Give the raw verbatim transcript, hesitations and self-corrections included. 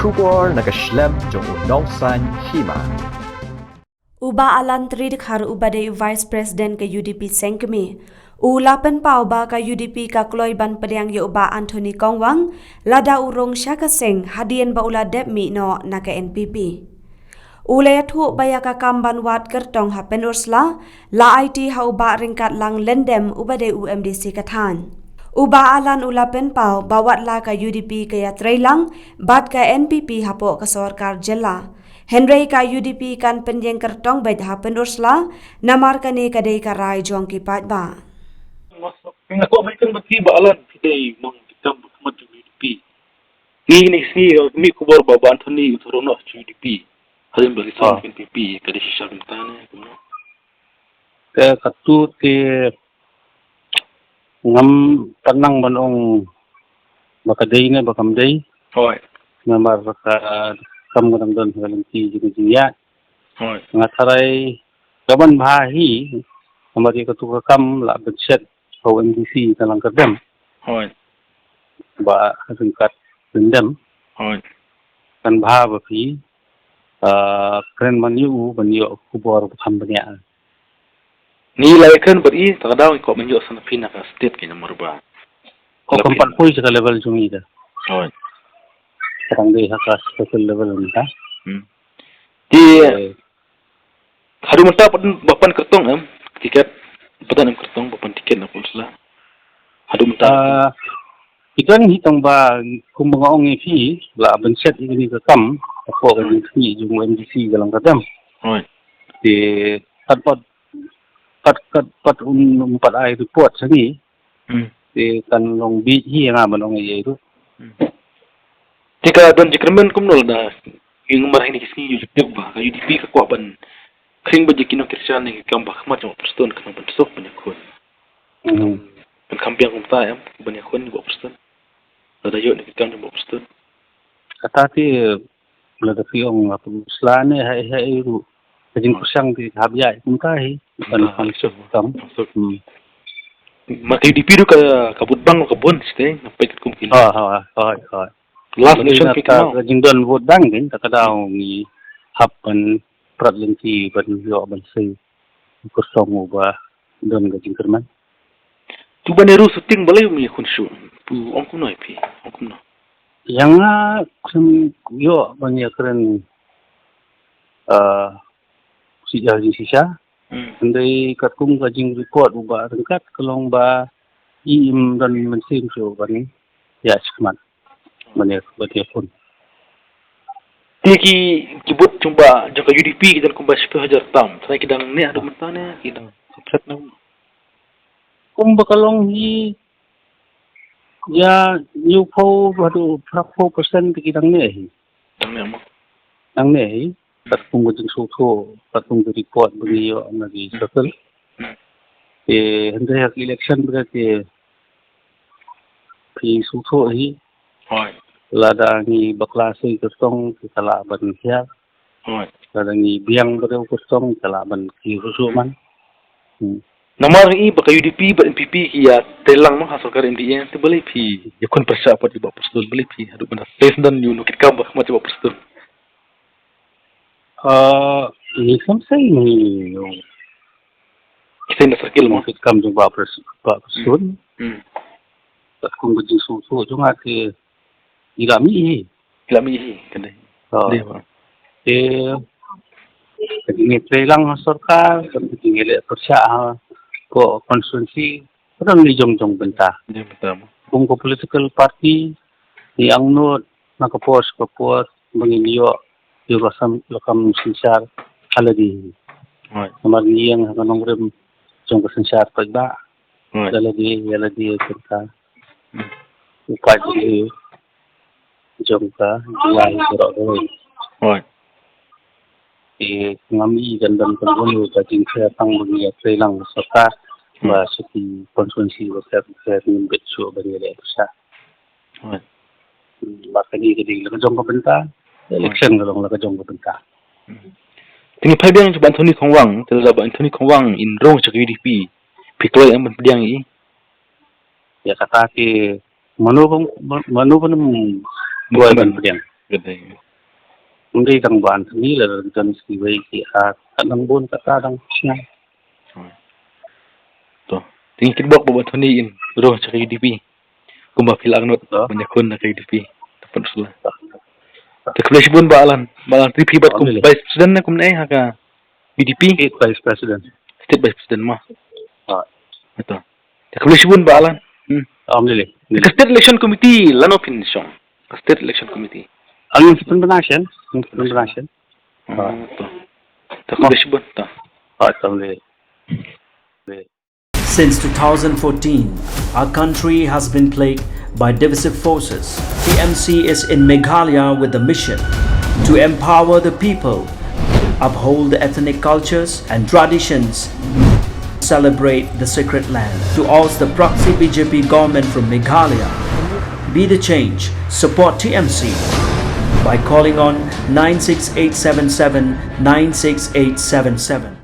Khubor na ka shlem jong u Nongsaiñ Hima. U Bah Alan Tridkhar uba dei u Vice President ka U D P Sengkmie, u la pynpaw ba ka U D P ka kloi ban pdiang ïa u Bah Anthony Kongwang lada u rung sha ka seng hadien ba u la dep mih noh na ka N P P. U la ïathuh ba ïa ka kam ban wad kyrtong ha Pynursla la aiti ha u Bah Ryngkatlang Lyndem uba dei u M D C ka thaiñ. U Bah Alan u la pynpaw ba watla ka U D P ka ïatreilang bad ka N P P hapoh ka sorkar jylla, hynrei ka U D P kan pynïeng kyrtong beit ha Pynursla namar kane ka dei ka rai jong ki paidbah. Nga kwah bad ki Bah Alan ki dei nongkitkam ba khmat jong U D P. Ngi ni sngi, eh, mih khubor ba Bah Anthony u rung noh jong U D P. Hadien ba ki seng N P P ka dei shisha mynta ne kumno? Te katto te ngam pat nang ban ong ba ka dei ne ba kam dei. Hooid. Namar ka kam ka dang don ha ka lynti jingïaid. Hooid. Nga tharai ka ban bha hi namar ïa katto ka kam la pynshet ha u M D C ka Langkyrdem. Hooid. Bah Ryngkatlang Lyndem. Hooid. Kan bha ba phi, ah, kren man ïa u ban ïoh khubor ba kham bniah. Ngi la ïakren bad i, ta ka daw ngi kwah ban ïoh sa na phi na ka state ki namar ba. Ko kam pat poi sa ka level jong ngi da. Hooid. Ka dang dei ha ka special level mynta. Hmm. Te, eh, haduh mynta pat ba pan kyrtong em tiket, ba don em kyrtong ba pan tiket na Pynursla. Haduh mynta. Ah, ki don hi tang ba kumba nga ong ïa phi la pynshet ïa kane ka kam hapoh ka jingthmu jong u M D C ka Langkyrdem. Hooid. Te pat pat pat pat pat un, un pat ai report sa ngi. Hmm. Te kan long bit hi nga ban ong ïa i ruh. Hmm. Te ka don jingkyrmen kumno lada ngi mar hi ni ki sngi ïa u jubab ba ka U D P ka kwah ban khring ba jingkino kirshan ne ki kam ba khmat jong u Bah Prestone khnang ban suk ban ïakhun. Hmm. Ban kham biang kumta em ban ïakhun ïa u Bah Prestone. Lada ïoh ne ki kam jong u Bah Prestone. Kata te lada phi ong nga Pynursla ne ha, ha, ha ruh. Ka jingpyrshang te hap ïa kumta hi. Kan kham suk kam. Hmm. Ma ka U D P ruh ka, ka vote bank ka bun shisha, nga peit kum kine. Ha, ha, ha, ha. Last election phi ka, ka jingdon vote bank kin, ta ka daw ngi hap ban prat lynti ban ïoh ban sei kyrtong uba don ka jingkyrmen. Tu ban ïa ruh shooting balei um ïakhun shuh. Pu ong kumno ïa phi, ong kumno. Ïa nga khlem ïoh ban ïakren, ah, shisha jingshisha. Hmm. Hynrei katkum ka jingreport u Bah Ryngkat ka long ba i im don mynsiem shuh ban ïa shikmat. Ban ïa, ban ïakhun. Te ki, ki vote jong ba, jong ka U D P ki don kumba shiphew hajar tam. Trai ki dang ne haduh mynta ne ki dang complete na. Kumba ka long hi ïa hynñiewphew haduh phra phew percent te ki dang ne hi. Dang ne mo. Dang ne hi. Katkum ka jingsngewthuh, katkum ka report ba ngi ïoh na ki circle. Hmm. Te hynrei ha ka election ba te phi sngewthuh hi. Hooid. Lada ngi bakla sei kyrtong te ka lah ban hiar. Hooid. Lada ngi biang briew kyrtong te ka lah ban kiew shuh shuh man. Hmm. Namar ngi i ba ka U D P bad N P P ki ïatreilang noh ha sorkar M D A te balei phi ïakhun pyrshah pat ïa u Bah Prestone balei phi haduh mynta te sdang ïa u nongkitkam ba khmat ïa u Bah Prestone. Ah, ngi khlem sei ngi ïa u. Ki sei na circle mo. Nongkitkam jong u Bah Pres-, Bah Prestone. Hmm. Katkum ka jingsngewthuh jong nga te ngi la mih hi. Ngi la mih hi, ka dei. Oh. Dei ba. Te ka jingïatreilang ha sorkar, ka jingïaleh pyrshah ha ka constituency, ka don la jong jong bynta. Jong bynta mo. Kum ka political party, ngi angnud na ka por sha ka por ba ngin ïoh ïa ka sam, la kam synshar ha lade hi. Hooid. Namar ngi ïeng ha ka nongrim jong ka synshar paidbah. Hooid. Ïa lade, ïa lade, ïa ka. Hmm. U paidbah jong ka jylla baroh kawei. Hooid. Te ngam i kan don ka bun ka jingkyrpad tang ba ngi ïatreilang sorkar ba sha ki constituency ba pher pher ngin bit shuh ban ïaleh pyrshah. Hooid. Ba kane ka dei la ka jong ka bynta, election ka long la ka jong ka bynta. Hmm. Te ngi phai biang sha Bah Anthony Kongwang, te lada Bah Anthony Kongwang in rung sha ka U D P, phi kloi em ban pdiang ïa i? Ïa kata te mano ba, mano ba nym kloi ban pdiang. Ka dei. Ym dei tang ba Anthony, la don kiwei ki ar, ka dang bun kata dang sngap. To. Te ngi kitbok ba Anthony in ruh sha ka U D P. Kumba phi la angnud ban ïakhun na ka U D P. Te pynshla. Te khublei shibun Bah Alan. Bah Alan, te phi bad kum Vice President ne kumne ha ka U D P? State Vice President. State Vice President mo. Te khublei shibun Bah Alan. Ka State Election Committee lano phin shong? Ka State Election Committee. Ang pynbna shen, pynbna shen. To. Te khublei shibun to. Since two thousand fourteen, our country has been plagued by divisive forces. T M C is in Meghalaya with the mission to empower the people, uphold the ethnic cultures and traditions, celebrate the sacred land. To oust the proxy B J P government from Meghalaya, be the change, support T M C by calling on nine six eight seven seven nine six eight seven seven.